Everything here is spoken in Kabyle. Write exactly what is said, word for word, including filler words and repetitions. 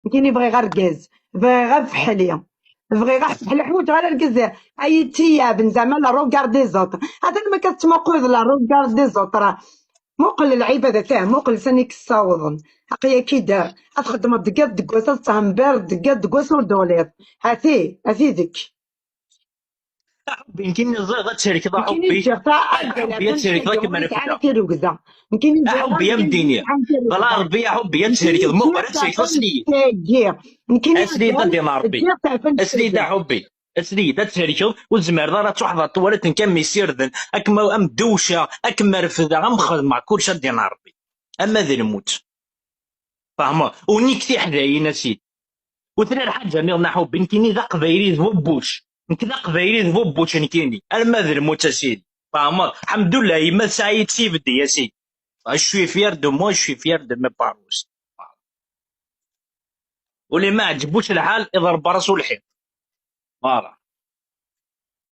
Nekkini bɣiɣ argaz, bɣiɣ afeḥli, bɣiɣ afeḥli, ḥwaǧeɣ ara argaz ay ittiyaben, zeɛma la regard des autres. Atan ma ka tettmuquleḍ la regard des autres, muqel lɛibad, atah, muqel sani k-ssawḍen. Aql-ak-id ad txeddmeḍ deg yiḍ deg wass, ad tthembireḍ deg yiḍ deg wass ur d-uliḍ. Hati, hati deg. Aḥubbi, nekkini ẓriɣ ad thelkeḍ, aḥubbi. Nekkini ǧǧiɣ ta-, Aḥubbi, ad thelkeḍ akken ma refdeɣ. Tirrugza. Nekkini ǧǧiɣ Aḥubbi, a Mdini. Bala Rebbi, aḥubbi, ad thelkeḍ. Muqel ad thelkeḍ, asli-yi-d. Nekkini Asli-yi-d, a ddin Rebbi. Asli-yi-d, aḥubbi. Asli-yi-d, ad thelkeḍ, ur tezmireḍ ara ad tuḥḍeḍ twalaḍ kan am isirden, akken ma am dewceɣ, akken ma refdeɣ, am xedmeɣ kullec, a ddin Rebbi. Ama d lmut. Fehmeḍ? Unik tiḥdayin, a sidi. Ur tella lḥaǧa nniḍen, aḥubbi, nekkini d aqbayli d bubbuc. Nekk d aqbayli d bubbuc, nekkini. Arma d lmut, a sidi. Fehmeḍ? Ḥemdullah, yemma tesɛa-yi-d s ibeddi, a sidi. Je suis fier de moi, je suis fier de mes parents. Ula ma ɛǧeb-ak lḥal, iḍerb ras ur lḥiḍ. Voilà.